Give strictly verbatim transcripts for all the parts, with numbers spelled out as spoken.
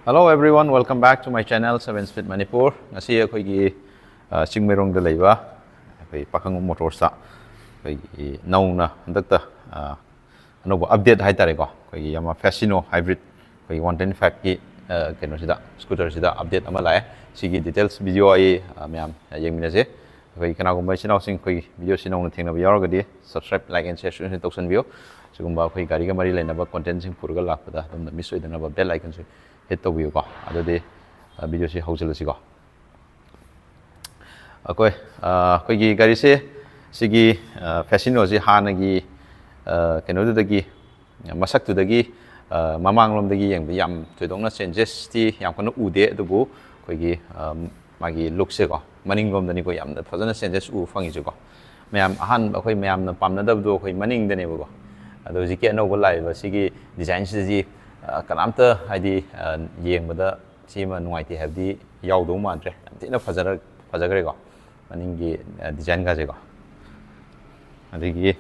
Hello everyone, welcome back to my channel, Seven Speed Manipur. ꯉꯁꯤ ꯑꯩꯈꯣꯏꯒꯤ, ꯑ, ꯆꯤꯡꯃꯩꯔꯣꯡꯗ ꯂꯩꯕ ꯑꯩꯈꯣꯏ ꯄꯥꯈꯪꯕ ꯃꯣꯇꯣꯔꯁꯇ ꯑꯩꯈꯣꯏꯒꯤ ꯅꯧꯅ ꯍꯟꯗꯛꯇ, ꯑ, ꯑꯅꯧꯕ ꯑꯞꯗꯦꯠ ꯍꯥꯏꯇꯥꯔꯦꯀꯣ, ꯑꯩꯈꯣꯏꯒꯤ Yamaha Fascino Hybrid, ꯑꯩꯈꯣꯏꯒꯤ ꯋꯥꯟ ꯇ꯭ꯋꯦꯟꯇꯤ ꯐꯥꯏꯚꯀꯤ, ꯑ, ꯀꯩꯅꯣꯁꯤꯗ, ꯁ꯭ꯀꯨꯇꯔꯁꯤꯗ ꯑꯞꯗꯦꯠ ꯑꯃ ꯂꯥꯛꯑꯦ꯫ ꯁꯤꯒꯤ ꯗꯤꯇꯦꯜꯁ ꯚꯤꯗꯤꯑꯣ ꯑꯩ, ꯑ, ꯃꯌꯥꯝ ꯌꯦꯡꯃꯤꯟꯅꯁꯦ꯫ ꯑꯩꯈꯣꯏ ꯀꯅꯥꯒꯨꯝꯕ ꯏꯆꯤꯟ ꯏꯅꯥꯎꯁꯤꯡ ꯑꯩꯈꯣꯏ ꯚꯤꯗꯤꯑꯣꯁꯤ ꯅꯧꯅ ꯊꯦꯡꯅꯕ ꯌꯥꯎꯔꯒꯗꯤ, subscribe, like and share ꯁꯣꯏꯗꯅ ꯇꯧꯁꯟꯕꯤꯌꯨ꯫ ꯁꯤꯒꯨꯝꯕ ꯑꯩꯈꯣꯏ ꯒꯥꯔꯤꯒ ꯃꯔꯤ ꯂꯩꯅꯕ ꯀꯣꯟꯇꯦꯟꯁꯤꯡ ꯄꯨꯔꯒ ꯂꯥꯛꯄꯗ ꯑꯗꯣꯝꯅ ꯃꯤꯁ ꯑꯣꯏꯗꯅꯕ ꯕꯦꯜ ꯑꯥꯏꯀꯟꯁꯨ ꯍꯤꯠ ꯇꯧꯕꯤꯌꯨꯀꯣ꯫ ꯑꯗꯨꯗꯤ, ꯑ, ꯚꯤꯗꯤꯑꯣꯁꯤ ꯍꯧꯖꯤꯜꯂꯁꯤꯀꯣ꯫ ꯑꯩꯈꯣꯏ, ꯑ, ꯑꯩꯈꯣꯏꯒꯤ ꯒꯥꯔꯤꯁꯦ, ꯁꯤꯒꯤ, ꯑ, ꯐꯦꯁꯤꯅꯣꯁꯤ ꯍꯥꯟꯅꯒꯤ, ꯑ, ꯀꯩꯅꯣꯗꯨꯗꯒꯤ, ꯃꯁꯛꯇꯨꯗꯒꯤ, ꯑ, ꯃꯃꯥꯡꯂꯣꯝꯗꯒꯤ ꯌꯦꯡꯕꯗ ꯌꯥꯝ ꯊꯣꯏꯗꯣꯛꯅ ꯆꯦꯟꯖꯦꯁꯇꯤ ꯌꯥꯝ ꯀꯟꯅ ꯎꯗꯦ꯫ ꯑꯗꯨꯕꯨ ꯑꯩꯈꯣꯏꯒꯤ, ꯑ, ꯃꯥꯒꯤ ꯂꯨꯛꯁꯦꯀꯣ, ꯃꯅꯤꯡꯂꯣꯝꯗꯅꯤꯀꯣ ꯌꯥꯝꯅ ꯐꯖꯅ ꯆꯦꯟꯖꯦꯁ ꯎꯕ ꯐꯪꯉꯤꯁꯦꯀꯣ꯫ ꯃꯌꯥꯝ ꯑꯍꯥꯟꯕ ꯑꯩꯈꯣꯏ ꯃꯌꯥꯝꯅ ꯄꯥꯝꯅꯗꯕꯗꯣ ꯑꯩꯈꯣꯏ ꯃꯅꯤꯡꯗꯅꯦꯕꯀꯣ꯫ ꯑꯗꯣ ꯍꯧꯖꯤꯛꯀꯤ ꯑꯅꯧꯕ ꯂꯥꯛꯏꯕ ꯁꯤꯒꯤ ꯗꯤꯖꯥꯏꯟꯁꯤꯗꯗꯤ, ꯑ, ꯀꯅꯥꯝꯇ ꯍꯥꯏꯗꯤ, ꯑ, ꯌꯦꯡꯕꯗ ꯁꯤꯃ ꯅꯨꯡꯉꯥꯏꯇꯦ ꯍꯥꯏꯕꯗꯤ ꯌꯥꯎꯗꯧ ꯃꯥꯟꯗ꯭ꯔꯦ꯫ ꯌꯥꯝ ꯊꯤꯅ ꯐꯖꯔ-, ꯐꯖꯈ꯭ꯔꯦꯀꯣ ꯃꯅꯤꯡꯒꯤ, ꯑ, ꯗꯤꯖꯥꯏꯟꯒꯁꯦꯀꯣ꯫ ꯑꯗꯒꯤ,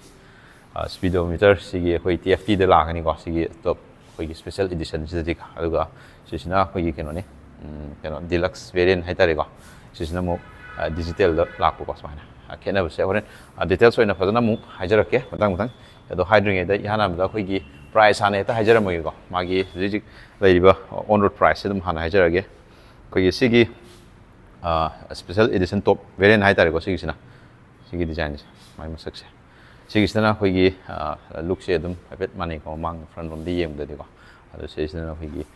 ꯑ, ꯁ꯭ꯄꯤꯗꯣꯃꯤꯇꯔ ꯁꯤꯒꯤ ꯑꯩꯈꯣꯏ ꯇꯤ ꯑꯦꯐ ꯇꯤꯗ ꯂꯥꯛꯀꯅꯤꯀꯣ, ꯁꯤꯒꯤ ꯇꯣꯞ ꯑꯩꯈꯣꯏꯒꯤ ꯁ꯭ꯄꯦꯁꯦꯜ ꯏꯗꯤꯁꯟꯁꯤꯗꯗꯤ꯫ ꯑꯗꯨꯒ ꯁꯤꯁꯤꯅ ꯑꯩꯈꯣꯏꯒꯤ ꯀꯩꯅꯣꯅꯤ, ꯎꯝ, ꯀꯩꯅꯣ, ꯗꯤꯂꯛꯁ ꯚꯦꯔꯤꯌꯟ ꯍꯥꯏꯇꯥꯔꯦꯀꯣ꯫ ꯁꯤꯁꯤꯅ ꯑꯃꯨꯛ, ꯑ, ꯗꯤꯖꯤꯇꯦꯜꯗ ꯂꯥꯛꯄꯀꯣ, ꯁꯨꯃꯥꯏꯅ꯫ ꯑ, ꯈꯦꯠꯅꯕꯁꯦ ꯍꯣꯔꯦꯟ, ꯑ, ꯗꯤꯇꯦꯜꯁ ꯑꯣꯏꯅ ꯐꯖꯅ ꯑꯃꯨꯛ ꯍꯥꯏꯖꯔꯛꯀꯦ ꯃꯊꯪ ꯃꯊꯪ꯫ ꯑꯗꯣ ꯍꯥꯏꯗ꯭ꯔꯤꯉꯩꯗ ꯏꯍꯥꯟ ꯍꯥꯟꯕꯗ ꯑꯩꯈꯣꯏꯒꯤ ꯄ꯭ꯔꯥꯏꯁ ꯍꯥꯟꯅ ꯍꯦꯛꯇ ꯍꯥꯏꯖꯔꯝꯃꯒꯦꯀꯣ꯫ ꯃꯥꯒꯤ ꯍꯧꯖꯤꯛ ꯍꯧꯖꯤꯛ ꯂꯩꯔꯤꯕ ꯑꯣꯟ ꯔꯣꯗ ꯄ꯭ꯔꯥꯏꯁꯁꯦ ꯑꯗꯨꯝ ꯍꯥꯟꯅ ꯍꯥꯏꯖꯔꯛꯑꯒꯦ꯫ ꯑꯩꯈꯣꯏꯒꯤ ꯁꯤꯒꯤ, ꯑ, ꯁ꯭ꯄꯦꯁꯦꯜ ꯏꯗꯤꯁꯟ ꯇꯣꯞ ꯚꯦꯔꯤꯌꯟ ꯍꯥꯏꯇꯥꯔꯦꯀꯣ, ꯁꯤꯒꯤꯁꯤꯅ, ꯁꯤꯒꯤ ꯗꯤꯖꯥꯏꯟꯁꯦ, ꯃꯥꯒꯤ ꯃꯁꯛꯁꯦ꯫ ꯁꯤꯒꯤꯁꯤꯗꯅ ꯑꯩꯈꯣꯏꯒꯤ, ꯑ, ꯂꯨꯛꯁꯦ ꯑꯗꯨꯝ ꯍꯥꯏꯐꯦꯠ ꯃꯥꯟꯅꯩꯀꯣ, ꯃꯃꯥꯡ ꯐ꯭ꯔꯟ ꯔꯣꯝꯗ ꯌꯦꯡꯕꯗꯗꯤꯀꯣ꯫ ꯑꯗꯣ ꯁꯤꯁꯤꯗꯅ ꯑꯩꯈꯣꯏꯒꯤ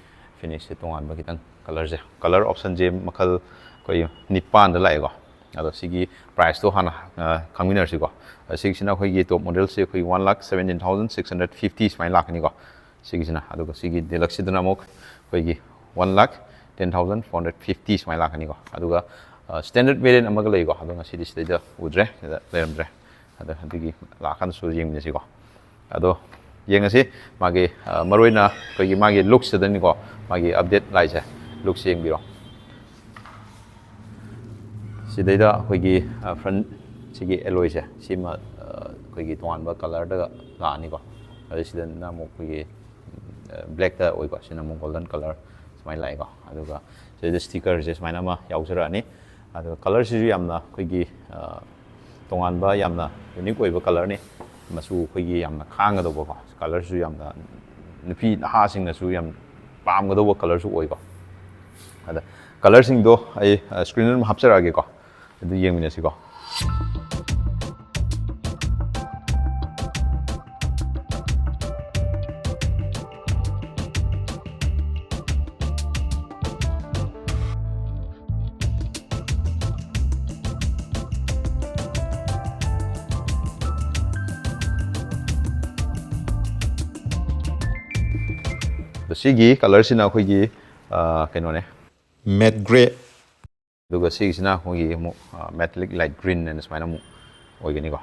ꯐꯤꯅꯤꯁꯁꯦ ꯇꯣꯉꯥꯟꯕ ꯈꯤꯇꯪ, ꯀꯂꯔꯁꯦ, ꯀꯂꯔ ꯑꯣꯞꯁꯟꯁꯦ ꯃꯈꯜ ꯑꯩꯈꯣꯏ ꯅꯤꯄꯥꯟꯗ ꯂꯥꯛꯑꯦꯀꯣ꯫ ꯑꯗꯣ ꯁꯤꯒꯤ ꯄ꯭ꯔꯥꯏꯁꯇꯣ ꯍꯥꯟꯅ, ꯑ, ꯈꯪꯃꯤꯟꯅꯔꯁꯤꯀꯣ꯫ ꯑ, ꯁꯤꯒꯤꯁꯤꯅ ꯑꯩꯈꯣꯏꯒꯤ ꯇꯣꯞ ꯃꯣꯗꯦꯜꯁꯦ ꯑꯩꯈꯣꯏꯒꯤ one lakh seventeen thousand six hundred fifty ꯁꯨꯃꯥꯏꯅ ꯂꯥꯛꯀꯅꯤꯀꯣ꯫ ꯁꯤꯒꯤꯁꯤꯅ, ꯑꯗꯨꯒ ꯁꯤꯒꯤ ꯗꯤꯂꯛꯁꯁꯤꯗꯅ ꯑꯃꯨꯛ ꯑꯩꯈꯣꯏꯒꯤ one lakh ten thousand four hundred fifty ꯁꯨꯃꯥꯏꯅ ꯂꯥꯛꯀꯅꯤꯀꯣ꯫ ꯑꯗꯨꯒ, ꯑ, ꯁ꯭ꯇꯦꯟꯗꯔꯠ ꯚꯦꯔꯤꯌꯟ ꯑꯃꯒ ꯂꯩꯀꯣ, ꯑꯗꯣ ꯉꯁꯤꯗꯤ ꯁꯤꯗꯩꯗ ꯎꯗ꯭ꯔꯦ, ꯁꯤꯗ ꯂꯩꯔꯝꯗ꯭ꯔꯦ꯫ ꯑꯗꯣ ꯑꯗꯨꯒꯤ ꯂꯥꯛꯑꯀꯥꯟꯗꯁꯨ ꯌꯦꯡꯃꯤꯟꯅꯁꯤꯀꯣ꯫ ꯑꯗꯣ ꯌꯦꯡꯉꯁꯤ ꯃꯥꯒꯤ, ꯑ, ꯃꯔꯨꯑꯣꯏꯅ ꯑꯩꯈꯣꯏꯒꯤ ꯃꯥꯒꯤ ꯂꯨꯛꯁꯤꯗꯅꯤꯀꯣ, ꯃꯥꯒꯤ ꯑꯞꯗꯦꯠ ꯂꯥꯛꯏꯁꯦ꯫ ꯂꯨꯛꯁꯦ ꯌꯦꯡꯕꯤꯔꯣ꯫ ꯁꯤꯗꯩꯗ ꯑꯩꯈꯣꯏꯒꯤ, ꯑ, ꯐ꯭ꯔꯟ ꯁꯤꯒꯤ ꯑꯦꯂꯣꯏꯁꯦ, ꯁꯤꯃ, ꯑ, ꯑꯩꯈꯣꯏꯒꯤ ꯇꯣꯉꯥꯟꯕ ꯀꯂꯔꯗ ꯂꯥꯛꯑꯅꯤꯀꯣ꯫ ꯑꯗꯩ ꯁꯤꯗꯅ ꯑꯃꯨꯛ ꯑꯩꯈꯣꯏꯒꯤ, ꯑ, ꯕ꯭ꯂꯦꯛꯇ ꯑꯣꯏꯀꯣ, ꯁꯤꯅ ꯑꯃꯨꯛ ꯒꯣꯜꯗꯟ ꯀꯂꯔ ꯁꯨꯃꯥꯏꯅ ꯂꯥꯛꯑꯦꯀꯣ꯫ ꯑꯗꯨꯒ ꯁꯤꯗ ꯁ꯭ꯇꯤꯀꯔꯁꯦ ꯁꯨꯃꯥꯏꯅ ꯑꯃ ꯌꯥꯎꯖꯔꯛꯑꯅꯤ꯫ ꯑꯗꯨꯒ ꯀꯂꯔꯁꯤꯁꯨ ꯌꯥꯝꯅ ꯑꯩꯈꯣꯏꯒꯤ ꯇꯣꯉꯥꯟꯕ, ꯌꯥꯝꯅ ꯌꯨꯅꯤꯛ ꯑꯣꯏꯕ ꯀꯂꯔꯅꯤ꯫ ꯃꯆꯨ ꯑꯩꯈꯣꯏꯒꯤ ꯌꯥꯝꯅ ꯈꯥꯡꯒꯗꯧꯕꯀꯣ, ꯀꯂꯔꯁꯨ ꯌꯥꯝꯅ ꯅꯨꯄꯤ ꯅꯍꯥꯁꯤꯡꯅꯁꯨ ꯌꯥꯝ ꯄꯥꯝꯒꯗꯧꯕ ꯀꯂꯔꯁꯨ ꯑꯣꯏꯕ꯫ ꯑꯗ ꯀꯂꯔꯁꯤꯡꯗꯣ ꯑꯩ ꯁ꯭ꯀ꯭ꯔꯤꯟꯗ ꯑꯗꯨꯝ ꯍꯥꯞꯆꯔꯛꯑꯒꯦꯀꯣ, ꯑꯗꯨ ꯌꯦꯡꯃꯤꯟꯅꯁꯤꯀꯣ꯫ ꯑꯗꯣ ꯁꯤꯒꯤ ꯀꯂꯔꯁꯤꯅ ꯑꯩꯈꯣꯏꯒꯤ ꯀꯩꯅꯣꯅꯦ, ꯃꯦꯠ ꯒ꯭ꯔꯦ꯫ ꯑꯗꯨꯒ ꯁꯤꯒꯤꯁꯤꯅ ꯑꯩꯈꯣꯏꯒꯤ ꯑꯃꯨꯛ ꯃꯦꯇꯥꯂꯤꯛ ꯂꯥꯏꯠ ꯒ꯭ꯔꯤꯟ ꯍꯥꯏꯅ ꯁꯨꯃꯥꯏꯅ ꯑꯃꯨꯛ ꯑꯣꯏꯒꯅꯤꯀꯣ꯫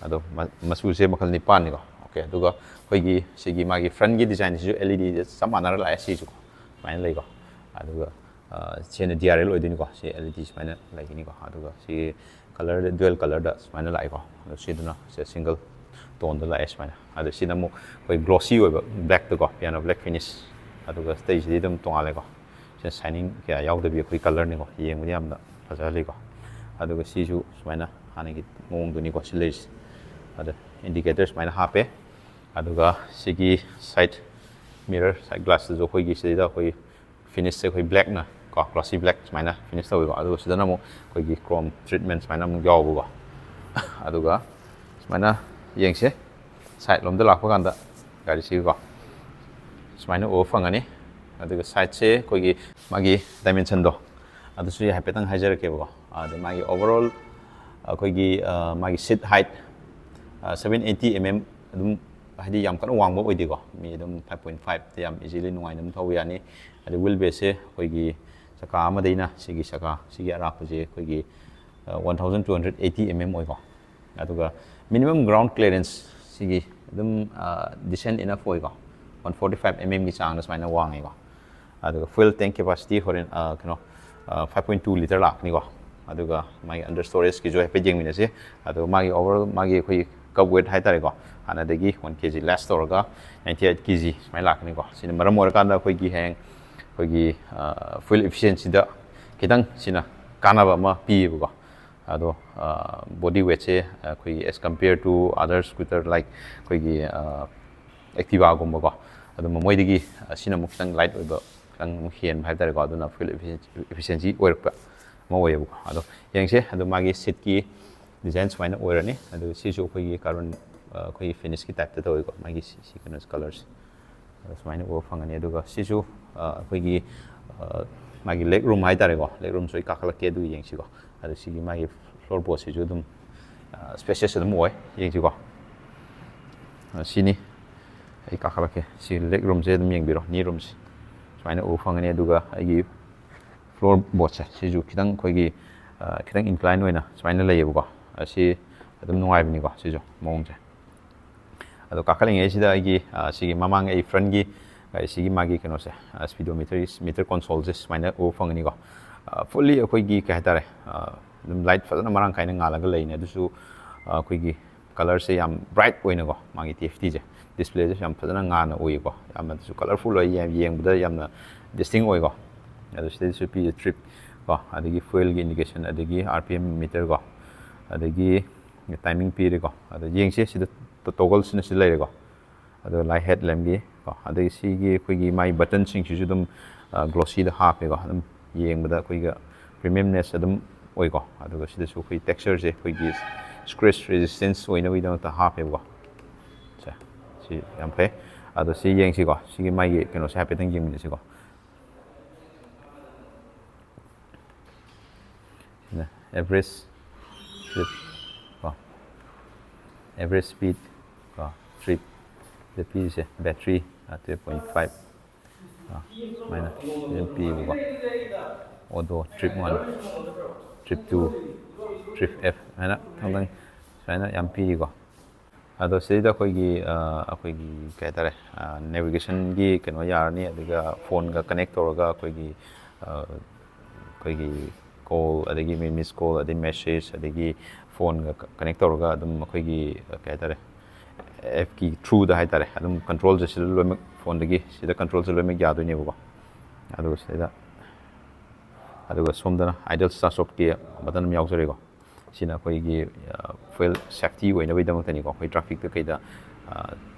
ꯑꯗꯣ ꯃꯆꯨꯁꯦ ꯃꯈꯜ ꯅꯤꯄꯥꯟꯅꯤꯀꯣ꯫ ꯑꯣꯀꯦ, ꯑꯗꯨꯒ ꯑꯩꯈꯣꯏꯒꯤ ꯁꯤꯒꯤ ꯃꯥꯒꯤ ꯐ꯭ꯔꯟꯒꯤ ꯗꯤꯖꯥꯏꯟꯁꯤꯁꯨ ꯑꯦꯜ ꯏ ꯗꯤꯗ ꯆꯞ ꯃꯥꯟꯅꯔ ꯂꯥꯛꯑꯦ꯫ ꯁꯤꯁꯨꯀꯣ ꯁꯨꯃꯥꯏꯅ ꯂꯩꯀꯣ꯫ ꯑꯗꯨꯒ ꯁꯤꯅ D R L ꯑꯣꯏꯗꯣꯏꯅꯤꯀꯣ꯫ C L E ꯗꯤ ꯁꯨꯃꯥꯏꯅ ꯂꯩꯒꯅꯤꯀꯣ꯫ ꯑꯗꯨꯒ ꯁꯤ ꯀꯂꯔꯗ, ꯗ꯭ꯌꯨꯑꯦꯜ ꯀꯂꯔꯗ ꯁꯨꯃꯥꯏꯅ ꯂꯥꯛꯑꯦꯀꯣ꯫ ꯑꯗꯣ ꯁꯤꯗꯨꯅ ꯁꯦ ꯁꯤꯡꯒꯜ ꯇꯣꯟꯗ ꯂꯥꯛꯑꯦ ꯁꯨꯃꯥꯏꯅ꯫ ꯑꯗꯣ ꯁꯤꯅ ꯑꯃꯨꯛ ꯑꯩꯈꯣꯏ ꯒ꯭ꯂꯣꯁꯤ ꯑꯣꯏꯕ ꯕ꯭ꯂꯦꯛꯇꯀꯣ, ꯄꯤꯌꯥꯅꯣ ꯕ꯭ꯂꯦꯛ ꯐꯤꯅꯤꯁ꯫ ꯑꯗꯨꯒ ꯑꯇꯩꯁꯤꯗꯤ ꯑꯗꯨꯝ ꯇꯣꯉꯥꯜꯂꯦꯀꯣ꯫ ꯁꯤꯅ ꯁꯥꯏꯅꯤꯡ ꯀꯌꯥ ꯌꯥꯎꯗꯕꯤ ꯑꯩꯈꯣꯏ ꯀꯂꯔꯅꯤꯀꯣ꯫ ꯌꯦꯡꯕꯗꯤ ꯌꯥꯝꯅ ꯐꯖꯍꯜꯂꯤꯀꯣ꯫ ꯑꯗꯨꯒ ꯁꯤꯁꯨ ꯁꯨꯃꯥꯏꯅ ꯍꯥꯟꯅꯒꯤ ꯃꯑꯣꯡꯗꯨꯅꯤꯀꯣ ꯁꯤ ꯂꯩꯔꯤꯁꯦ꯫ ꯑꯗ ꯏꯟꯗꯤꯀꯦꯇꯔ ꯁꯨꯃꯥꯏꯅ ꯍꯥꯞꯄꯦ꯫ ꯑꯗꯨꯒ ꯁꯤꯒꯤ ꯁꯥꯏꯠ ꯃꯤꯔꯔ, ꯁꯥꯏꯠ ꯒ꯭ꯂꯥꯁꯇꯁꯨ ꯑꯩꯈꯣꯏꯒꯤ ꯁꯤꯗꯩꯗ ꯑꯩꯈꯣꯏ ꯐꯤꯅꯤꯁꯁꯦ ꯑꯩꯈꯣꯏ ꯕ꯭ꯂꯦꯛꯅ ꯀꯣ, ꯒ꯭ꯂꯣꯁꯤ ꯕ꯭ꯂꯦꯛ ꯁꯨꯃꯥꯏꯅ ꯐꯤꯅꯤꯁ ꯇꯧꯋꯤꯀꯣ꯫ ꯑꯗꯨꯒ ꯁꯤꯗꯅ ꯑꯃꯨꯛ ꯑꯩꯈꯣꯏꯒꯤ ꯀ꯭ꯔꯣꯝ ꯇ꯭ꯔꯤꯠꯃꯦꯟ ꯁꯨꯃꯥꯏꯅ ꯑꯃꯨꯛ ꯌꯥꯎꯕꯀꯣ꯫ ꯑꯗꯨꯒ ꯁꯨꯃꯥꯏꯅ ꯌꯦꯡꯁꯦ, ꯁꯥꯏꯠ ꯂꯣꯝꯗ ꯂꯥꯛꯄ ꯀꯥꯟꯗ ꯒꯥꯔꯤꯁꯤꯒꯤꯀꯣ ꯁꯨꯃꯥꯏꯅ ꯎꯕ ꯐꯪꯒꯅꯤ꯫ ꯑꯗꯨꯒ ꯁꯥꯏꯠꯁꯦ ꯑꯩꯈꯣꯏꯒꯤ ꯃꯥꯒꯤ ꯗꯥꯏꯃꯦꯟꯁꯟꯗꯣ ꯑꯗꯨꯁꯨ ꯑꯩ ꯍꯥꯏꯐꯦꯠꯇꯪ ꯍꯥꯏꯖꯔꯛꯀꯦꯕꯀꯣ꯫ ꯑꯗ ꯃꯥꯒꯤ ꯑꯣꯚꯔꯑꯣꯜ ꯑꯩꯈꯣꯏꯒꯤ ꯃꯥꯒꯤ ꯁꯤꯠ ꯍꯥꯏꯠ ꯁꯕꯦꯟ ꯑꯩꯠꯇꯤ ꯑꯦꯝ ꯑꯦꯝ ꯑꯗꯨꯝ, ꯍꯥꯏꯗꯤ ꯌꯥꯝ ꯀꯟꯅ ꯋꯥꯡꯕ ꯑꯣꯏꯗꯦꯀꯣ꯫ ꯃꯤ ꯑꯗꯨꯝ ꯐꯥꯏꯚ ꯄꯣꯏꯟ ꯐꯥꯏꯚꯇ ꯌꯥꯝ ꯏꯖꯤꯂꯤ ꯅꯨꯡꯉꯥꯏꯅ ꯑꯗꯨꯝ ꯊꯧꯕ ꯌꯥꯅꯤ꯫ ꯑꯗꯩ ꯋꯤꯜ ꯕꯦꯁꯁꯦ ꯑꯩꯈꯣꯏꯒꯤ ꯆꯀꯥ ꯑꯃꯗꯩꯅ ꯁꯤꯒꯤ ꯆꯀꯥ ꯁꯤꯒꯤ ꯑꯔꯥꯞꯄꯁꯦ ꯑꯩꯈꯣꯏꯒꯤ one thousand two hundred eighty M M ꯑꯣꯏꯀꯣ꯫ ꯑꯗꯨꯒ ꯃꯤꯅꯤꯃꯝ ꯒ꯭ꯔꯥꯎꯟ ꯀ꯭ꯂꯤꯌꯔꯦꯟꯁ ꯁꯤꯒꯤ ꯑꯗꯨꯝ ꯗꯤꯁꯦꯟ ꯏꯅꯐ ꯑꯣꯏꯀꯣ꯫ ꯋꯥꯟ ꯐꯣꯔꯇꯤ ꯐꯥꯏꯚ ꯑꯦꯝ ꯑꯦꯝꯒꯤ ꯆꯥꯡꯗ ꯁꯨꯃꯥꯏꯅ ꯋꯥꯡꯉꯦꯀꯣ꯫ ꯑꯗꯨꯒ ꯐ꯭ꯌꯨꯑꯦꯜ ꯇꯦꯡ ꯀꯦꯄꯥꯁꯤꯇꯤ ꯍꯣꯔꯦꯟ ꯀꯩꯅꯣ ꯐꯥꯏꯚ ꯄꯣꯏꯟ ꯇꯨ ꯂꯤꯇꯔ ꯂꯥꯛꯀꯅꯤꯀꯣ꯫ ꯑꯗꯨꯒ ꯃꯥꯒꯤ ꯑꯟꯗꯔ ꯁ꯭ꯇꯣꯔꯦꯖꯀꯤꯁꯨ ꯍꯥꯏꯐꯦꯠ ꯌꯦꯡꯃꯤꯟꯅꯁꯤ꯫ ꯑꯗꯨꯒ ꯃꯥꯒꯤ ꯑꯣꯚꯔꯑꯣꯜ ꯃꯥꯒꯤ ꯑꯩꯈꯣꯏ ꯀꯞ ꯋꯦꯠ ꯍꯥꯏꯇꯥꯔꯦꯀꯣ, ꯍꯥꯟꯅꯗꯒꯤ ꯋꯥꯟ ꯀꯦ ꯖꯤ ꯂꯦꯁ ꯇꯧꯔꯒ ꯅꯥꯏꯟꯇꯤ ꯑꯩꯠ ꯀꯦ ꯖꯤ ꯁꯨꯃꯥꯏꯅ ꯂꯥꯛꯀꯅꯤꯀꯣ꯫ ꯁꯤꯅ ꯃꯔꯝ ꯑꯣꯏꯔꯀꯥꯟꯗ ꯑꯩꯈꯣꯏꯒꯤ ꯍꯌꯦꯡ ꯑꯩꯈꯣꯏꯒꯤ ꯐ꯭ꯌꯨꯜ ꯏꯐꯤꯁꯤꯌꯦꯟꯁꯤꯗ ꯈꯤꯇꯪ ꯁꯤꯅ ꯀꯥꯟꯅꯕ ꯑꯃ ꯄꯤꯌꯦꯕꯀꯣ꯫ ꯑꯗꯣ ꯕꯣꯗꯤ ꯋꯦꯠꯁꯦ ꯑꯩꯈꯣꯏꯒꯤ as compare to other scooter like ꯑꯩꯈꯣꯏꯒꯤ ꯑꯦꯛꯇꯤꯚꯥꯒꯨꯝꯕꯀꯣ, ꯑꯗꯨꯝꯕ ꯃꯣꯏꯗꯒꯤ ꯁꯤꯅ ꯑꯃꯨꯛ ꯈꯤꯇꯪ ꯂꯥꯏꯠ ꯑꯣꯏꯕ, ꯈꯤꯇꯪ ꯑꯃꯨꯛ ꯍꯦꯟꯕ ꯍꯥꯏꯕ ꯇꯥꯔꯦꯀꯣ꯫ ꯑꯗꯨꯅ ꯐ꯭ꯌꯨꯜ ꯏꯐꯤꯁꯤꯌꯦꯟꯁꯤ ꯑꯣꯏꯔꯛꯄ ꯑꯃ ꯑꯣꯏꯌꯦꯕꯀꯣ꯫ ꯑꯗꯣ ꯌꯦꯡꯁꯦ, ꯑꯗꯣ ꯃꯥꯒꯤ ꯁꯤꯠꯀꯤ ꯗꯤꯖꯥꯏꯟ ꯁꯨꯃꯥꯏꯅ ꯑꯣꯏꯔꯅꯤ꯫ ꯑꯗꯨ ꯁꯤꯁꯨ ꯑꯩꯈꯣꯏꯒꯤ ꯀꯥꯔꯕꯟ, ꯑꯩꯈꯣꯏꯒꯤ ꯐꯤꯅꯤꯁꯀꯤ ꯇꯥꯏꯞꯇ ꯇꯧꯋꯤꯀꯣ, ꯃꯥꯒꯤ ꯁꯤ ꯀꯩꯅꯣꯁꯦ, ꯀꯂꯔꯁꯦ꯫ ꯑꯗꯣ ꯁꯨꯃꯥꯏꯅ ꯎꯕ ꯐꯪꯒꯅꯤ꯫ ꯑꯗꯨꯒ ꯁꯤꯁꯨ ꯑꯩꯈꯣꯏꯒꯤ ꯃꯥꯒꯤ ꯂꯦꯒ ꯔꯨꯝ ꯍꯥꯏꯇꯥꯔꯦꯀꯣ, ꯂꯦꯒ ꯔꯨꯝꯁꯨ ꯑꯩ ꯀꯥꯈꯠꯂꯛꯀꯦ, ꯑꯗꯨ ꯌꯦꯡꯁꯤꯀꯣ꯫ ꯑꯗꯨ ꯁꯤꯒꯤ ꯃꯥꯒꯤ ꯐ꯭ꯂꯣꯔ ꯕꯣꯁꯁꯤꯁꯨ ꯑꯗꯨꯝ ꯁ꯭ꯄꯦꯁꯤꯌꯁ ꯑꯗꯨꯝ ꯑꯣꯏ꯫ ꯌꯦꯡꯁꯤꯀꯣ, ꯁꯤꯅꯤ꯫ ꯑꯩ ꯀꯥꯈꯠꯂꯛꯀꯦ꯫ ꯁꯤ ꯂꯦꯒ ꯔꯨꯝꯁꯦ ꯑꯗꯨꯝ ꯌꯦꯡꯕꯤꯔꯣ, ꯅꯤ ꯔꯨꯝꯁꯦ ꯁꯨꯃꯥꯏꯅ ꯎꯕ ꯐꯪꯒꯅꯤ꯫ ꯑꯗꯨꯒ ꯑꯩꯒꯤ ꯐ꯭ꯂꯣꯔ ꯕꯣꯁꯁꯦ ꯁꯤꯁꯨ ꯈꯤꯇꯪ ꯑꯩꯈꯣꯏꯒꯤ ꯈꯤꯇꯪ ꯏꯟꯀ꯭ꯂꯥꯏꯟ ꯑꯣꯏꯅ ꯁꯨꯃꯥꯏꯅ ꯂꯩꯌꯦꯕꯀꯣ꯫ ꯑꯁꯤ ꯑꯗꯨꯝ ꯅꯨꯡꯉꯥꯏꯕꯅꯤꯀꯣ, ꯁꯤꯁꯨ ꯃꯑꯣꯡꯁꯦ꯫ ꯑꯗꯣ ꯀꯥꯈꯠꯂꯤꯉꯩꯁꯤꯗ ꯑꯩꯒꯤ ꯁꯤꯒꯤ ꯃꯃꯥꯡ ꯑꯩ ꯐ꯭ꯔꯟꯒꯤ ꯁꯤꯒꯤ ꯃꯥꯒꯤ ꯀꯩꯅꯣꯁꯦ, ꯁ꯭ꯄꯤꯗꯣꯃꯤꯇꯔ, ꯃꯤꯇꯔ ꯀꯣꯟꯁꯣꯜꯁꯦ ꯁꯨꯃꯥꯏꯅ ꯎꯕ ꯐꯪꯒꯅꯤꯀꯣ꯫ ꯐꯨꯜꯂꯤ ꯑꯩꯈꯣꯏꯒꯤ ꯀꯩ ꯍꯥꯏꯇꯥꯔꯦ, ꯑꯗꯨꯝ ꯂꯥꯏꯠ ꯐꯖꯅ ꯃꯔꯥꯡ ꯀꯥꯏꯅ ꯉꯥꯜꯂꯒ ꯂꯩꯅꯦ꯫ ꯑꯗꯨꯁꯨ ꯑꯩꯈꯣꯏꯒꯤ ꯀꯂꯔꯁꯦ ꯌꯥꯝ ꯕ꯭ꯔꯥꯏꯠ ꯑꯣꯏꯅꯀꯣ, ꯃꯥꯒꯤ ꯇꯤ ꯑꯦꯐ ꯇꯤꯁꯦ ꯗꯤꯁꯄ꯭ꯂꯦꯁꯦ ꯌꯥꯝ ꯐꯖꯅ ꯉꯥꯟꯅ ꯎꯏꯀꯣ꯫ ꯌꯥꯝꯅꯁꯨ ꯀꯂꯔꯐꯨꯜ ꯑꯣꯏ, ꯌꯥꯝ ꯌꯦꯡꯕꯗ ꯌꯥꯝꯅ ꯗꯤꯁꯇꯤꯡ ꯑꯣꯏꯀꯣ꯫ ꯑꯗꯨ ꯁꯤꯗꯩꯁꯤꯁꯨ ꯄꯤꯔꯤꯁꯦ ꯇ꯭ꯔꯤꯞ ꯀꯣ, ꯑꯗꯒꯤ ꯐ꯭ꯌꯨꯑꯦꯜꯒꯤ ꯏꯟꯗꯤꯀꯦꯁꯟ, ꯑꯗꯒꯤ ꯑꯥꯔ ꯄꯤ ꯑꯦꯝ ꯃꯤꯇꯔ ꯀꯣ, ꯑꯗꯒꯤ ꯇꯥꯏꯃꯤꯡ ꯄꯤꯔꯦꯀꯣ꯫ ꯑꯗꯣ ꯌꯦꯡꯁꯦ, ꯁꯤꯗ ꯇꯣꯒꯜꯁꯤꯅ ꯁꯤꯗ ꯂꯩꯔꯦꯀꯣ꯫ ꯑꯗꯣ ꯂꯥꯏꯠ ꯍꯦꯗ ꯂꯦꯝꯒꯤ ꯀꯣ, ꯑꯗꯒꯤ ꯁꯤꯒꯤ ꯑꯩꯈꯣꯏꯒꯤ ꯃꯥꯏ ꯕꯇꯟꯁꯤꯡꯁꯤꯁꯨ ꯑꯗꯨꯝ ꯒ꯭ꯂꯣꯁꯤꯗ ꯍꯥꯞꯄꯦꯀꯣ꯫ ꯑꯗꯨꯝ ꯌꯦꯡꯕꯗ ꯑꯩꯈꯣꯏꯒ ꯄ꯭ꯔꯤꯃꯤꯌꯝꯅꯦꯁ ꯑꯗꯨꯝ ꯑꯣꯏꯀꯣ꯫ ꯑꯗꯨꯒ ꯁꯤꯗꯁꯨ ꯑꯩꯈꯣꯏ ꯇꯦꯛꯁꯆꯔꯁꯦ ꯑꯩꯈꯣꯏꯒꯤ ꯁ꯭ꯀ꯭ꯔꯦꯆ ꯔꯦꯖꯤꯁꯇꯦꯟꯁ ꯑꯣꯏꯅꯕꯒꯤꯗꯃꯛꯇ ꯍꯥꯞꯄꯦꯕꯀꯣ꯫ ꯁꯦ, ꯁꯤ ꯌꯥꯝ ꯐꯩ꯫ ꯑꯗꯣ ꯁꯤ ꯌꯦꯡꯁꯤꯀꯣ, ꯁꯤꯒꯤ ꯃꯥꯒꯤ ꯀꯩꯅꯣꯁꯦ ꯍꯥꯏꯐꯦꯠꯇꯪ ꯌꯦꯡꯃꯤꯟꯅꯁꯤꯀꯣ꯫ ꯁꯤꯅ ꯑꯦꯚꯔꯦꯖ ꯇ꯭ꯔꯤꯞ ꯀꯣ, ꯑꯦꯚꯔꯦꯖ ꯁ꯭ꯄꯤꯗ ꯀꯣ, ꯇ꯭ꯔꯤꯞ ꯁꯤꯗ ꯄꯤꯔꯤꯁꯦ, ꯕꯦꯇ꯭ꯔꯤ twelve point five, ꯑꯥ, ꯁꯨꯃꯥꯏꯅ ꯑꯗꯨꯝ ꯄꯤꯌꯦꯕꯀꯣ꯫ ꯑꯣꯗꯣ, trip one, trip two, trip F ꯍꯥꯏꯅ ꯊꯪꯗꯪ ꯁꯨꯃꯥꯏꯅ ꯌꯥꯝ ꯄꯤꯔꯤꯀꯣ꯫ ꯑꯗꯣ ꯁꯤꯗꯩꯗ ꯑꯩꯈꯣꯏꯒꯤ, ꯑ, ꯑꯩꯈꯣꯏꯒꯤ ꯀꯩ ꯍꯥꯏꯇꯥꯔꯦ, ꯑ, ꯅꯦꯚꯤꯒꯦꯁꯟꯒꯤ ꯀꯩꯅꯣ ꯌꯥꯔꯅꯤ, ꯑꯗꯨꯒ ꯐꯣꯟꯒ ꯀꯅꯦꯛ ꯇꯧꯔꯒ ꯑꯩꯈꯣꯏꯒꯤ, ꯑ, ꯑꯩꯈꯣꯏꯒꯤ ꯀꯣꯜ, ꯑꯗꯒꯤ ꯃꯤ ꯃꯤꯁ ꯀꯣꯜ, ꯑꯗꯩ ꯃꯦꯁꯦꯖ, ꯑꯗꯒꯤ ꯐꯣꯟꯒ ꯀ-, ꯀꯅꯦꯛ ꯇꯧꯔꯒ ꯑꯗꯨꯝ ꯑꯩꯈꯣꯏꯒꯤ, ꯑ, ꯀꯩ ꯍꯥꯏꯇꯥꯔꯦ, ꯑꯦꯞꯀꯤ ꯊ꯭ꯔꯨꯗ ꯍꯥꯏꯇꯥꯔꯦ, ꯑꯗꯨꯝ ꯀꯟꯇ꯭ꯔꯣꯜꯁꯦ ꯁꯤꯗ ꯂꯣꯏꯅꯃꯛ, ꯐꯣꯟꯗꯒꯤ ꯁꯤꯗ ꯀꯟꯇ꯭ꯔꯣꯜꯁꯦ ꯂꯣꯏꯅꯃꯛ ꯌꯥꯗꯣꯏꯅꯦꯕꯀꯣ꯫ ꯑꯗꯨꯒ ꯁꯤꯗ, ꯑꯗꯨꯒ ꯁꯣꯝꯗꯅ idle start stopꯀꯤ button ꯑꯃ ꯌꯥꯎꯖꯔꯦꯀꯣ꯫ ꯁꯤꯅ ꯑꯩꯈꯣꯏꯒꯤ fuel safety ꯑꯣꯏꯅꯕꯒꯤꯗꯃꯛꯇꯅꯤꯀꯣ꯫ ꯑꯩꯈꯣꯏ trafficꯇ ꯀꯩꯗ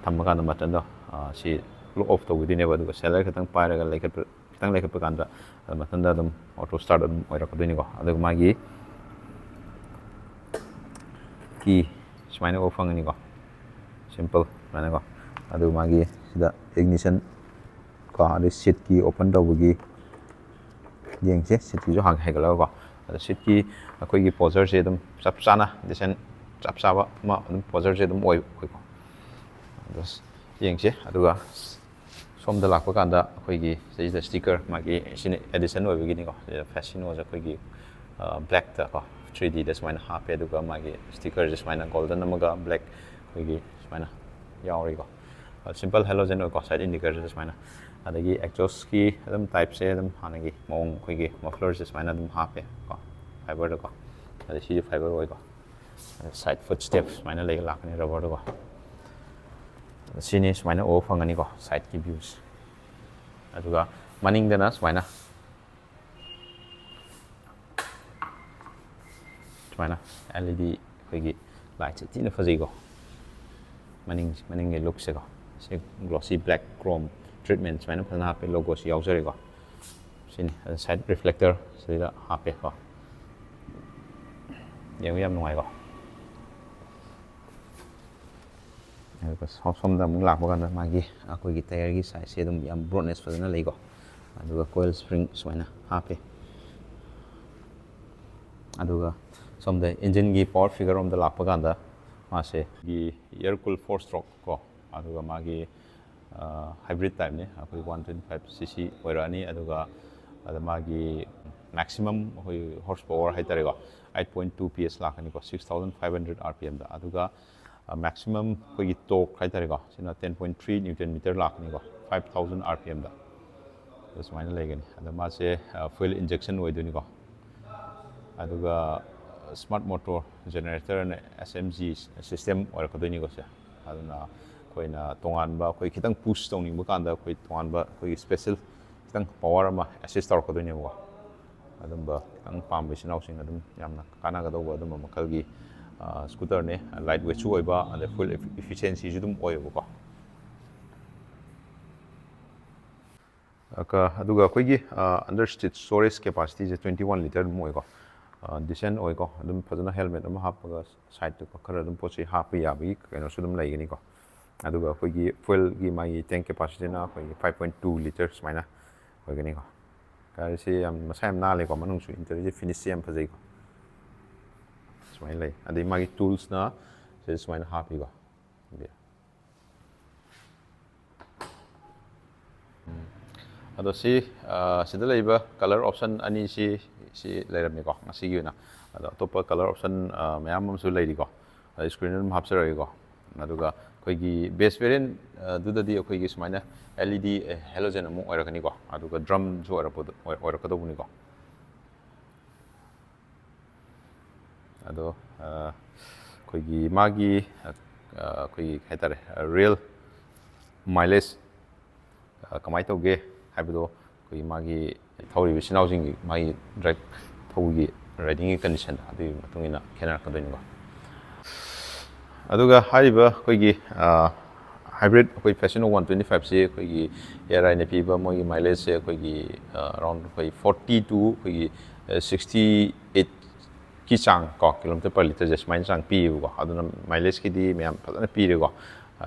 ꯊꯝꯕ ꯀꯥꯟꯗ ꯃꯇꯝꯗꯣ ꯁꯤ lock off ꯇꯧꯈꯤꯗꯣꯏꯅꯦꯕ꯫ ꯑꯗꯨꯒ ꯁꯦꯂꯔ ꯈꯤꯇꯪ ꯄꯥꯏꯔꯒ ꯂꯩꯈꯠꯄ, ꯈꯤꯇꯪ ꯂꯩꯈꯠꯄ ꯀꯥꯟꯗ ꯃꯊꯟꯇ ꯑꯗꯨꯝ auto start ꯑꯗꯨꯝ ꯑꯣꯏꯔꯛꯀꯗꯣꯏꯅꯤꯀꯣ꯫ ꯑꯗꯨꯒ ꯃꯥꯒꯤ key ꯁꯨꯃꯥꯏꯅ ꯎꯕ ꯐꯪꯒꯅꯤꯀꯣ, simple ꯁꯨꯃꯥꯏꯅꯀꯣ꯫ ꯑꯗꯨ ꯃꯥꯒꯤ ꯁꯤꯗ ignition ꯀꯣ, ꯑꯗꯩ seatꯀꯤ open ꯇꯧꯕꯒꯤ ꯌꯦꯡꯁꯦ꯫ Seatꯀꯤꯁꯨ ꯍꯥꯟꯅ ꯍꯥꯏꯒꯠꯂꯒꯀꯣ꯫ ꯑꯗ seatꯀꯤ ꯑꯩꯈꯣꯏꯒꯤ postureꯁꯦ ꯑꯗꯨꯝ ꯆꯞ ꯆꯥꯅ decent, ꯆꯞ ꯆꯥꯕ ꯑꯃ ꯑꯗꯨꯝ postureꯁꯦ ꯑꯗꯨꯝ ꯑꯣꯏ ꯑꯣꯏꯀꯣ꯫ ꯑꯗꯣ ꯌꯦꯡꯁꯦ꯫ ꯑꯗꯨꯒ ꯁꯣꯝꯗ ꯂꯥꯛꯄ ꯀꯥꯟꯗ ꯑꯩꯈꯣꯏꯒꯤ ꯁꯤꯗ sticker, ꯃꯥꯒꯤ ꯁꯤꯅ addition ꯑꯣꯏꯕꯒꯤꯅꯤꯀꯣ꯫ ꯁꯤꯗ Fascinoꯁꯦ ꯑꯩꯈꯣꯏꯒꯤ blackꯇ ꯀꯣ, three Dꯗ ꯁꯨꯃꯥꯏꯅ ꯍꯥꯞꯄꯦ꯫ ꯑꯗꯨꯒ ꯃꯥꯒꯤ stickerꯁꯦ ꯁꯨꯃꯥꯏꯅ golden ꯑꯃꯒ black ꯑꯩꯈꯣꯏꯒꯤ ꯁꯨꯃꯥꯏꯅ ꯌꯥꯎꯔꯤꯀꯣ꯫ Simple halogen ꯑꯣꯏꯀꯣ, side indicatorꯁꯦ ꯁꯨꯃꯥꯏꯅ꯫ ꯑꯗꯒꯤ exhaustꯀꯤ ꯑꯗꯨꯝ typeꯁꯦ ꯑꯗꯨꯝ ꯍꯥꯟꯅꯒꯤ ꯃꯑꯣꯡ, ꯑꯩꯈꯣꯏꯒꯤ mufflerꯁꯦ ꯁꯨꯃꯥꯏꯅ ꯑꯗꯨꯝ ꯍꯥꯞꯄꯦ ꯀꯣ, fiberꯗꯀꯣ꯫ ꯑꯗꯩ ꯁꯤꯁꯨ fiber ꯑꯣꯏꯀꯣ꯫ Side footstep ꯁꯨꯃꯥꯏꯅ ꯂꯩ, ꯂꯥꯛꯀꯅꯤ rubberꯗꯀꯣ꯫ ꯁꯤꯅꯤ ꯁꯨꯃꯥꯏꯅ ꯎꯕ ꯐꯪꯒꯅꯤꯀꯣ, sideꯀꯤ views꯫ ꯑꯗꯨꯒ ꯃꯅꯤꯡꯗꯅ ꯁꯨꯃꯥꯏꯅ, ꯁꯨꯃꯥꯏꯅ LED ꯑꯩꯈꯣꯏꯒꯤ lightꯁꯦ ꯊꯤꯅ ꯐꯖꯩꯀꯣ꯫ ꯃꯅꯤꯡ, ꯃꯅꯤꯡꯒꯤ lookꯁꯦꯀꯣ꯫ ꯁꯤ glossy black chrome treatment ꯁꯨꯃꯥꯏꯅ ꯐꯖꯅ ꯍꯥꯞꯄꯦ, logoꯁꯨ ꯌꯥꯎꯖꯔꯦꯀꯣ꯫ ꯁꯤꯅꯤ, ꯑꯗ side reflector ꯁꯤꯗ ꯍꯥꯞꯄꯦꯀꯣ꯫ ꯌꯦꯡꯕ ꯌꯥꯝ ꯅꯨꯡꯉꯥꯏꯀꯣ꯫ ꯑꯗꯨꯒ ꯁꯣꯝ-, ꯁꯣꯝꯗ ꯑꯃꯨꯛ ꯂꯥꯛꯄ ꯀꯥꯟꯗ ꯃꯥꯒꯤ ꯑꯩꯈꯣꯏꯒꯤ tyreꯒꯤ sizeꯁꯦ ꯑꯗꯨꯝ ꯌꯥꯝ broadness ꯐꯖꯅ ꯂꯩꯀꯣ꯫ ꯑꯗꯨꯒ coil spring ꯁꯨꯃꯥꯏꯅ ꯍꯥꯞꯄꯦ꯫ ꯑꯗꯨꯒ ꯁꯣꯝꯗ engineꯒꯤ power figure ꯔꯣꯝꯗ ꯂꯥꯛꯄ ꯀꯥꯟꯗ ꯃꯥꯁꯦ ꯑꯩꯈꯣꯏꯒꯤ air cool four stroke ꯀꯣ, ꯑꯗꯨꯒ ꯃꯥꯒꯤ hybrid typeꯅꯤ꯫ ꯑꯩꯈꯣꯏ one twenty five cc ꯑꯣꯏꯔꯛꯑꯅꯤ꯫ ꯑꯗꯨꯒ ꯑꯗ ꯃꯥꯒꯤ maximum ꯑꯩꯈꯣꯏ horse power ꯍꯥꯏꯇꯥꯔꯦꯀꯣ, eight point two PS ꯂꯥꯛꯀꯅꯤꯀꯣ, six thousand five hundred RPMꯗ꯫ ꯑꯗꯨꯒ maximum ꯑꯩꯈꯣꯏꯒꯤ torque ꯍꯥꯏꯇꯥꯔꯦꯀꯣ, ꯁꯤꯅ ten point three newton meter ꯂꯥꯛꯀꯅꯤꯀꯣ, five thousand RPMꯗ꯫ ꯑꯗ ꯁꯨꯃꯥꯏꯅ ꯂꯩꯒꯅꯤ꯫ ꯑꯗ ꯃꯥꯁꯦ fuel injection ꯑꯣꯏꯗꯣꯏꯅꯤꯀꯣ꯫ ꯑꯗꯨꯒ smart motor generator and SMG system ꯑꯣꯏꯔꯛꯀꯗꯣꯏꯅꯤꯀꯣ ꯁꯦ꯫ ꯑꯗꯨꯅ ꯑꯩꯈꯣꯏꯅ ꯇꯣꯉꯥꯟꯕ, ꯑꯩꯈꯣꯏ ꯈꯤꯇꯪ push ꯇꯧꯅꯤꯡꯕ ꯀꯥꯟꯗ ꯑꯩꯈꯣꯏ ꯇꯣꯉꯥꯟꯕ ꯑꯩꯈꯣꯏꯒꯤ special ꯈꯤꯇꯪ ꯄꯋꯥꯔ ꯑꯃ ꯑꯦꯁꯤꯁ ꯇꯧꯔꯛꯀꯗꯣꯏꯅꯦꯕꯀꯣ꯫ ꯑꯗꯨꯝꯕ ꯈꯤꯇꯪ ꯄꯥꯝꯕ ꯏꯆꯤꯟ ꯏꯅꯥꯎꯁꯤꯡ ꯑꯗꯨꯝ ꯌꯥꯝꯅ ꯀꯥꯟꯅꯒꯗꯧꯕ ꯑꯗꯨꯝꯕ ꯃꯈꯜꯒꯤ ꯁ꯭ꯀꯨꯇꯔꯅꯦ꯫ ꯂꯥꯏꯠ ꯋꯦꯠꯁꯨ ꯑꯣꯏꯕ, ꯑꯗꯩ ꯐꯨꯜ ꯏꯐꯤꯁꯤꯌꯦꯟꯁꯤꯁꯨ ꯑꯗꯨꯝ ꯑꯣꯏꯌꯦꯕꯀꯣ꯫ ꯑꯗꯨꯒ ꯑꯩꯈꯣꯏꯒꯤ ꯑꯟꯗꯔ ꯁꯤꯠ ꯁ꯭ꯇꯣꯔꯦꯖ ꯀꯦꯄꯥꯁꯤꯇꯤꯁꯦ twenty one litre ꯑꯗꯨꯝ ꯑꯣꯏꯀꯣ꯫ ꯗꯤꯁꯦꯟ ꯑꯣꯏꯀꯣ꯫ ꯑꯗꯨꯝ ꯐꯖꯅ ꯍꯦꯜꯃꯦꯠ ꯑꯃ ꯍꯥꯞꯄꯒ ꯁꯥꯏꯠꯇ ꯈꯔ ꯑꯗꯨꯝ ꯄꯣꯠ ꯆꯩ ꯍꯥꯞꯄ ꯌꯥꯕꯒꯤ ꯀꯩꯅꯣꯁꯨ ꯑꯗꯨꯝ ꯂꯩꯒꯅꯤꯀꯣ꯫ ꯑꯗꯨꯒ ꯑꯩꯈꯣꯏꯒꯤ ꯐ꯭ꯌꯨꯑꯦꯜꯒꯤ ꯃꯥꯒꯤ ꯇꯦꯡ ꯀꯦꯄꯥꯁꯤꯇꯤꯅ ꯑꯩꯈꯣꯏꯒꯤ five point two litre ꯁꯨꯃꯥꯏꯅ ꯑꯣꯏꯒꯅꯤꯀꯣ꯫ ꯒꯥꯔꯤꯁꯦ ꯌꯥꯝ ꯃꯁꯥ ꯌꯥꯝ ꯅꯥꯜꯂꯦꯀꯣ, ꯃꯅꯨꯡꯁꯨ ꯏꯟꯇꯔꯤꯌꯔꯁꯦ ꯐꯤꯅꯤꯁꯁꯦ ꯌꯥꯝ ꯐꯖꯩꯀꯣ꯫ ꯁꯨꯃꯥꯏꯅ ꯂꯩ꯫ ꯑꯗꯩ ꯃꯥꯒꯤ ꯇꯨꯜꯁꯅ ꯁꯤꯗ ꯁꯨꯃꯥꯏꯅ ꯍꯥꯞꯄꯤꯀꯣ꯫ ꯎꯝ꯫ ꯑꯗꯣ ꯁꯤ, ꯑ, ꯁꯤꯗ ꯂꯩꯔꯤꯕ ꯀꯂꯔ ꯑꯣꯞꯁꯟ ꯑꯅꯤꯁꯤ, ꯁꯤ ꯂꯩꯔꯝꯃꯤꯀꯣ ꯉꯁꯤꯒꯤ ꯑꯣꯏꯅ꯫ ꯑꯗꯣ ꯑꯇꯣꯞꯄ ꯀꯂꯔ ꯑꯣꯞꯁꯟ, ꯑ, ꯃꯌꯥꯝ ꯑꯃꯁꯨ ꯂꯩꯔꯤꯀꯣ꯫ ꯑꯗ ꯁ꯭ꯀ꯭ꯔꯤꯟꯗ ꯑꯗꯨꯝ ꯍꯥꯞꯆꯔꯒꯦꯀꯣ꯫ ꯑꯗꯨꯒ ꯑꯩꯈꯣꯏꯒꯤ ꯕꯦꯁ ꯚꯦꯔꯤꯌꯦꯟ, ꯑ, ꯗꯨꯗꯗꯤ ꯑꯩꯈꯣꯏꯒꯤ ꯁꯨꯃꯥꯏꯅ L E D halogen ꯑꯃꯨꯛ ꯑꯣꯏꯔꯛꯀꯅꯤꯀꯣ꯫ ꯑꯗꯨꯒ ꯗ꯭ꯔꯝꯁꯨ ꯑꯣꯏꯔꯛꯄꯗ-, ꯑꯣꯏ-, ꯑꯣꯏꯔꯛꯀꯗꯧꯕꯅꯤꯀꯣ꯫ ꯑꯗꯣ, ꯑ, ꯑꯩꯈꯣꯏꯒꯤ ꯃꯥꯒꯤ, ꯑ, ꯑꯩꯈꯣꯏꯒꯤ ꯀꯩ ꯍꯥꯏꯇꯥꯔꯦ, ꯔꯤꯌꯦꯜ ꯃꯥꯏꯂꯦꯖ, ꯑ, ꯀꯃꯥꯏꯅ ꯇꯧꯒꯦ ꯍꯥꯏꯕꯗꯣ ꯑꯩꯈꯣꯏꯒꯤ ꯃꯥꯒꯤ ꯊꯧꯔꯤꯕ ꯏꯆꯤꯟ ꯏꯅꯥꯎꯁꯤꯡꯒꯤ ꯃꯥꯒꯤ ꯗ꯭ꯔꯥꯏꯚ ꯊꯧꯕꯒꯤ ꯔꯥꯏꯗꯤꯡꯒꯤ ꯀꯟꯗꯤꯁꯟ ꯑꯗꯨꯒꯤ ꯃꯇꯨꯡ ꯏꯟꯅ ꯈꯦꯠꯅꯔꯛꯀꯗꯣꯏꯅꯤꯀꯣ꯫ ꯑꯗꯨꯒ ꯍꯥꯏꯔꯤꯕ ꯑꯩꯈꯣꯏꯒꯤ, ꯑ, ꯍꯥꯏꯕ꯭ꯔꯤꯠ ꯑꯩꯈꯣꯏ Fascino one twenty five ꯁꯤ ꯑꯩꯈꯣꯏꯒꯤ ARI ꯅ ꯄꯤꯕ ꯃꯣꯏꯒꯤ ꯃꯥꯏꯂꯦꯖꯁꯦ ꯑꯩꯈꯣꯏꯒꯤ, ꯑ, ꯑꯦꯔꯥꯎꯟ ꯑꯩꯈꯣꯏ forty to ꯑꯩꯈꯣꯏꯒꯤ, ꯑ, sixty eight ꯀꯤ ꯆꯥꯡ ꯀꯣ, kilometre per litreꯁꯦ ꯁꯨꯃꯥꯏꯅ ꯆꯥꯡ ꯄꯤꯌꯦꯕꯀꯣ꯫ ꯑꯗꯨꯅ ꯃꯥꯏꯂꯦꯖꯀꯤꯗꯤ ꯃꯌꯥꯝ ꯐꯖꯅ ꯄꯤꯔꯦꯀꯣ꯫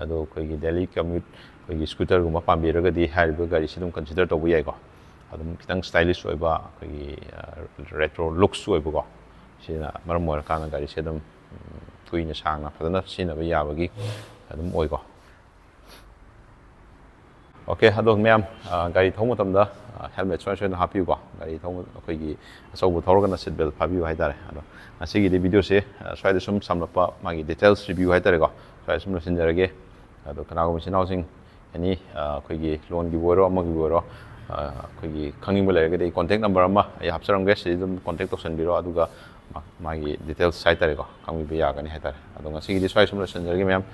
ꯑꯗꯣ ꯑꯩꯈꯣꯏꯒꯤ daily commute, ꯑꯩꯈꯣꯏꯒꯤ ꯁ꯭ꯀꯨꯇꯔꯒꯨꯝꯕ ꯄꯥꯝꯕꯤꯔꯒꯗꯤ ꯍꯥꯏꯔꯤꯕ ꯒꯥꯔꯤꯁꯤ ꯑꯗꯨꯝ consider ꯇꯧꯕ ꯌꯥꯏꯀꯣ꯫ ꯑꯗꯨꯝ ꯈꯤꯇꯪ stylish ꯑꯣꯏꯕ, ꯑꯩꯈꯣꯏꯒꯤ, ꯑ, retro looks ꯑꯣꯏꯕꯀꯣ꯫ ꯁꯤꯅ ꯃꯔꯝ ꯑꯣꯏꯔꯀꯥꯟꯗ ꯒꯥꯔꯤꯁꯦ ꯑꯗꯨꯝ, ꯎꯝ, ꯀꯨꯏꯅ ꯁꯥꯡꯅ ꯐꯖꯅ ꯁꯤꯖꯤꯟꯅꯕ ꯌꯥꯕꯒꯤ ꯑꯗꯨꯝ ꯑꯣꯏꯀꯣ꯫ ꯑꯣꯀꯦ, ꯑꯗꯣ ꯃꯌꯥꯝ, ꯑ, ꯒꯥꯔꯤ ꯊꯧꯕ ꯃꯇꯝꯗ, ꯑ, ꯍꯦꯜꯃꯦꯠ ꯁꯨꯡꯁꯣꯏ ꯁꯣꯏꯗꯅ ꯍꯥꯞꯄꯤꯌꯨꯀꯣ꯫ ꯒꯥꯔꯤ ꯊꯧꯕ, ꯑꯩꯈꯣꯏꯒꯤ ꯑꯆꯧꯕ ꯊꯧꯔꯒꯅ seat belt ꯐꯥꯕꯤꯌꯨ ꯍꯥꯏꯇꯥꯔꯦ꯫ ꯑꯗꯣ ꯉꯁꯤꯒꯤꯗꯤ ꯚꯤꯗꯤꯑꯣꯁꯦ, ꯑ, ꯁ꯭ꯋꯥꯏꯗ ꯁꯨꯝ ꯁꯝꯂꯞꯄ ꯃꯥꯒꯤ details review ꯍꯥꯏꯇꯥꯔꯦꯀꯣ, ꯁ꯭ꯋꯥꯏꯗ ꯁꯨꯝ ꯂꯣꯏꯁꯤꯟꯖꯔꯒꯦ꯫ ꯑꯗꯣ ꯀꯅꯥꯒꯨꯝꯕ ꯏꯆꯤꯟ ꯏꯅꯥꯎꯁꯤꯡ ꯑꯦꯅꯤ, ꯑ, ꯑꯩꯈꯣꯏꯒꯤ ꯂꯣꯟꯒꯤꯕꯨ ꯑꯣꯏꯔꯣ, ꯑꯃꯒꯤꯕꯨ ꯑꯣꯏꯔꯣ, ꯑ, ꯑꯩꯈꯣꯏꯒꯤ ꯈꯪꯅꯤꯡꯕ ꯂꯩꯔꯒꯗꯤ ꯑꯩ contact number ꯑꯃ ꯑꯩ ꯍꯥꯞꯆꯔꯝꯒꯦ, ꯁꯤꯗ ꯑꯗꯨꯝ contact ꯇꯧꯁꯟꯕꯤꯔꯣ꯫ ꯑꯗꯨꯒ ꯃꯥ-, ꯃꯥꯒꯤ details ꯍꯥꯏꯇꯥꯔꯦꯀꯣ, ꯈꯪꯕꯤꯕ ꯌꯥꯒꯅꯤ ꯍꯥꯏꯇꯥꯔꯦ꯫ ꯑꯗꯣ ꯉꯁꯤꯒꯤꯗꯤ ꯁ꯭ꯋꯥꯏ ꯁꯨꯝ ꯂꯣꯏꯁꯤꯟꯖꯔꯒꯦ ꯃꯌꯥꯝ꯫